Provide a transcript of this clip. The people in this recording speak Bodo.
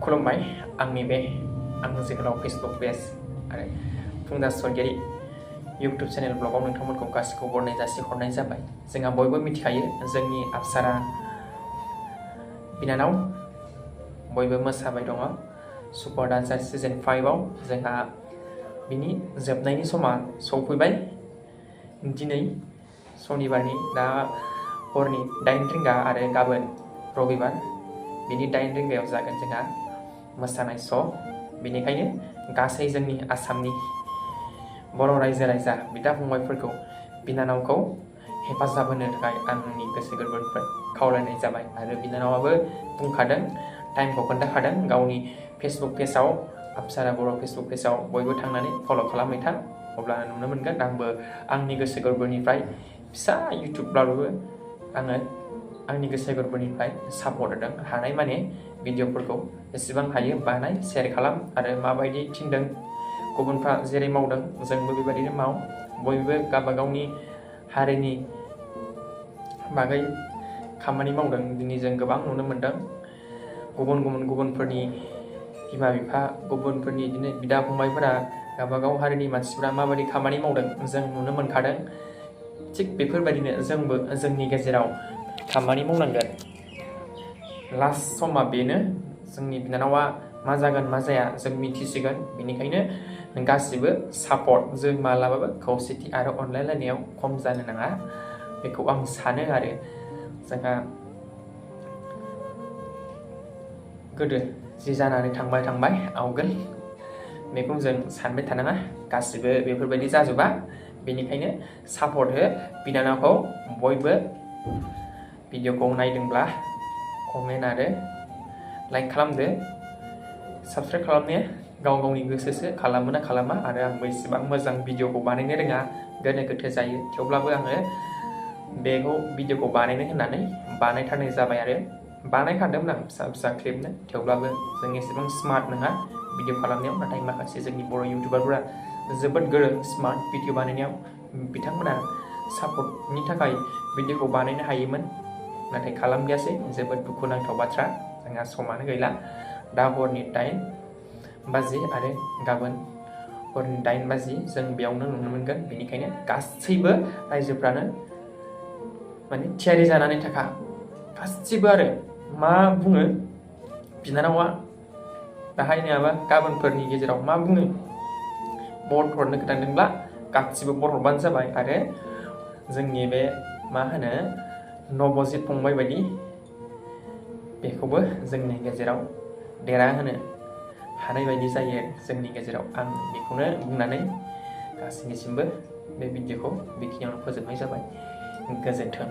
खुलुमबाय आंनि बे जोहोलाव फेसबुक पेज आरो फुंजा सरगियारि इउटुब चेनेल ब्लगाव नोंथांमोनखौ गासिखौबो बरायनाय जासिहरनाय जाबाय। जोंहा बयबो मिथिखायो जोंनि अप्सरा बिनानाव बयबो मोसाबाय दङ सुपार डान्सार सिजन 5 आव जोंहा बिनि जोबनायनि समा सफैबाय। दिनै सनिबारनि दा हरनि 8 रिंगा आरो गाबोन रबिबार बिनि 8 रिंगायाव जागोन जोंहा मोसानाय श'। बेनिखायनो गासै जोंनि आसामनि बर' रायजो राजा बिदा फंबायफोरखौ बिनानावखौ हेफाजाब होनो थाखाय आंनि गोसो गोरबोनिफ्राय खावलायनाय जाबाय। आरो बिनानावाबो बुंखादों, टाइमखौ खोन्थाखादों गावनि फेसबुक पेजाव, अप्सरा बर' फेसबुक पेजाव बयबो थांनानै फल' खालामबाय था, अब्ला नुनो मोनगोन। आंबो आंनि गोसो गोरबोनिफ्राय फिसा इउटुबब्लाबो आङो आंनि गोसो गोरबोनिफ्राय सापर्ट होदों। हानाय माने भिडिअफोरखौ जेसेबां हायो बानाय, शेयार खालाम आरो माबायदि थिनदों गुबुनफ्रा जेरै मावदों जोंबो बेबायदिनो माव। बयबो गावबागावनि हारिनि बागै खामानि मावदों। दिनै जों गोबां नुनो मोनदों गुबुनफोरनि बिमा बिफा, गुबुनफोरनि बिदिनो बिदा फंबायफोरा गावबागाव हारिनि मानसिफ्रा माबायदि खामानि मावदों जों नुनो मोनखादों। थिग बेफोरबायदिनो जोंबो जोंनि गेजेराव खामानि मावनांगोन। लास्ट समा बेनो, जोंनि बिनानावा मा जागोन मा जाया जों मिथिसिगोन। बेनिखायनो गासिबो सापर्ट, जों मालाबाबो खौसेथि आरो अनलायलायनायाव खम जानो नाङा, बेखौ आं सानो। आरो जोंहा गोदो जि जानानै थांबाय आवगोल, बेखौ जों सानबाय थानाङा, गासिबो बेफोरबायदि जाजोबा। बेनिखायनो सापर्ट हो बिनानावखौ। बयबो भिडिअखौ नायदोंब्ला कमेन्ट आरो लाइक खालामदो। साबस्क्राइब खालामनाया गाव गावनि गोसोसो, खालामो ना खालामा। आरो आंबो इसेबां मोजां भिडिअखौ बानायनो रोङा, गोनो गोथो जायो। थेवब्लाबो आङो बेखौ भिडिअखौ बानायनो होननानै बानायथारनाय जाबाय। आरो बानायखादोंमोन आं फिसा फिसा क्लिपनो, थेवब्लाबो जों एसेबां स्मार्ट नङा भिडिअ खालामनायाव। नाथाय माखासे जोंनि बर' इउटुबारफोरा जोबोद गोरों, स्मार्ट भिडिअ बानायनायाव। बिथांमोना सापर्टनि थाखाय भिडिअखौ बानायनो हायोमोन, नाथाय खालामदियासै। जोबोद दुखुनांथाव बाथ्रा। जोंहा समानो गैला। दा हरनि 8 बाजि आरो गाबोन हरनि 8 बाजि जों बेयावनो नुनो मोनगोन। बेनिखायनो गासैबो रायजोफ्रानो माने थियारि जानानै थाखा। गासिबो आरो मा बुङो बिनानावा दाहाय नङाबा गाबोनफोरनि गेजेराव मा बुङो भट हरनो खोथादोंब्ला गासिबो भट हरबानो जाबाय। आरो जोंनि बे मा होनो नबजित फंबाय बायदि बेखौबो जोंनि गेजेराव देरहाहोनो हानाय बायदि जायो जोंनि गेजेराव। आं बेखौनो बुंनानै गासैनिसिमबो बे भिडिअखौ बेखिनियावनो फोजोबनाय जाबाय। गोजोन्थों।